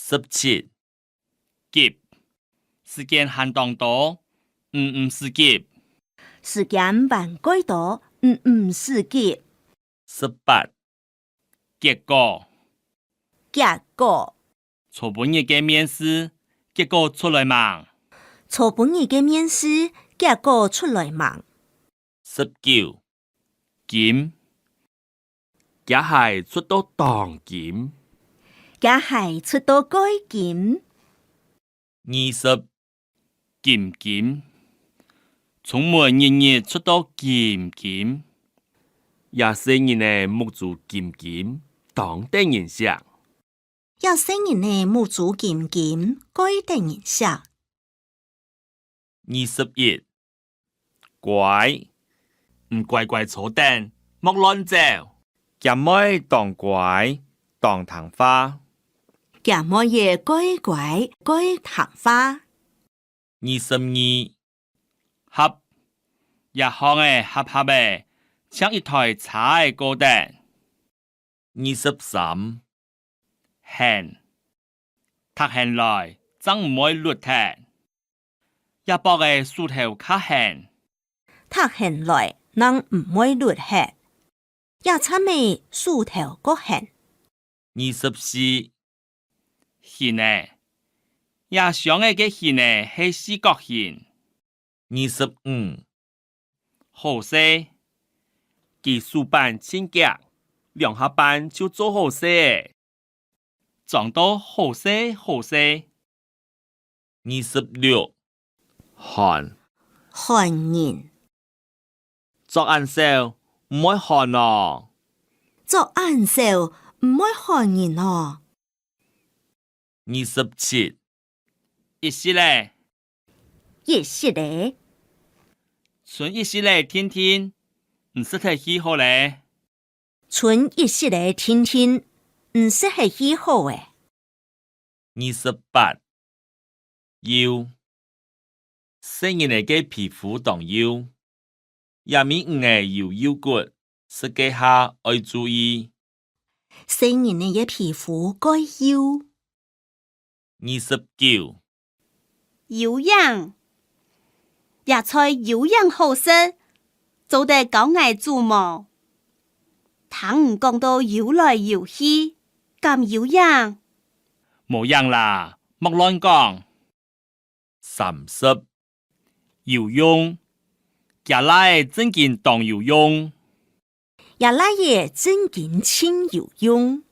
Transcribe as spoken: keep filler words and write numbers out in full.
十七，急。時間還當多，你毋使急。時間還蓋多，你毋使急。十八，結果。結果。昨晡日个面試，結果出來吂？昨晡日个面試，結果出來吂？十九，金。厥鞋出到當金。厥鞋出到蓋金。二十，金金。窗門日日出到金金。這細人个目珠金金，當得人惜。這細人个目珠金金，蓋得人惜。二十一，乖。你乖乖坐等，莫亂走。厥妹當乖，當聽話。厥妹仔乖乖，蓋聽話。二十二，合。這巷仔合合仔，像一台車仔過得。 二十三，絚。䌈絚來，正毋會熝忒。這駁仔手頭較絚。䌈絚來，正毋會熝忒。這站仔手頭較絚。二十四，形仔。這箱仔个形仔係四角形。 二十五，好勢。佢手板盡遽，兩下半就做好勢仔。裝到好勢好勢。二十六，寒。寒人。著恁少，毋會寒哦。著恁少，毋會寒人哦。二十七， 一息仔。一息仔。賰一息仔定定，你食忒戲好咧。賰一息仔定定，你食忒戲好咧。二十八，幼。細人仔个皮膚當幼。 這尾仔有幼骨，食个下愛注意。細人仔个皮膚蓋幼。二十九，有影。這菜有影好食，做得教𠊎煮無？聽你講到游來游去，敢有影？無影啦，莫亂講。 三十，有用。厥倈仔正經當有用。厥倈仔正經盡有用。